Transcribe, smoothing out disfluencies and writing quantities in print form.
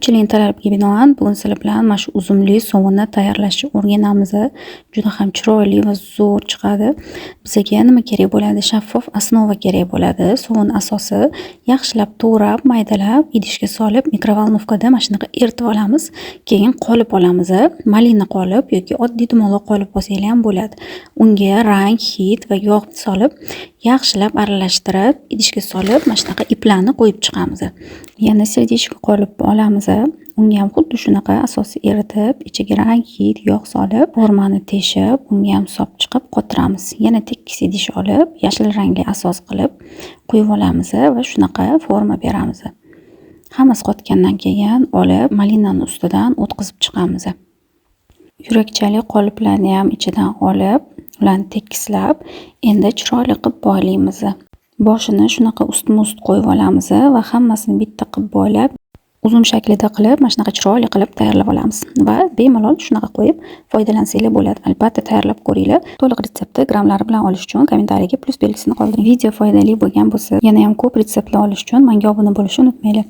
Ko'pchilikning talabiga binoan bugun sizlar bilan mana shu uzumli sovunni tayyorlashni o'rganamiz. Juda ham chiroyli va zo'r chiqadi. Bizga nima kerak bo'ladi? Shaffof основа kerak bo'ladi. Sovun asosi yaxshilab to'g'rab, maydalab, idishga solib, микроволновка da mana shunaqa eritib olamiz. Keyin qolip olamiz. Malina qolip yoki oddiy dumaloq qolip olsanglar ham bo'ladi. Unga rang, hid va yog' solib, yaxshilab aralashtirib, idishga solib, mana shunaqa iplarni qo'yib chiqamiz. Yana сердечко qolip olamiz. Unga ham xuddi shunaqa asosi eritib, ichiga rang, hid, yog' solib, formani teshib, unga ham solib chiqib qotiramiz. Yana tekis idish olib, yashil rangli asos qilib quyib olamiz va shunaqa forma beramiz. Hammasi qotgandan keyin olib, malinani ustidan o'tkazib chiqamiz. Yurakchali qoliplarni ham ichidan olib, ularni tekislab, endi chiroyli qilib boylaymiz. Boshini shunaqa ustma-ust qo'yib olamiz va hammasini bitta qilib boylab, uzum shaklida qilib, mana shunaqa chiroyli qilib tayyorlab olamiz va bemalol shunaqa qo'yib foydalansanglar bo'ladi. Albatta tayyorlab ko'ringlar. To'liq retseptni grammlari bilan olish uchun kommentariyaga plyus belgisini qoldiring. Video foydali bo'lgan bo'lsa, yana ham ko'p retseptlar olish uchun menga obuna bo'lishni unutmanglar.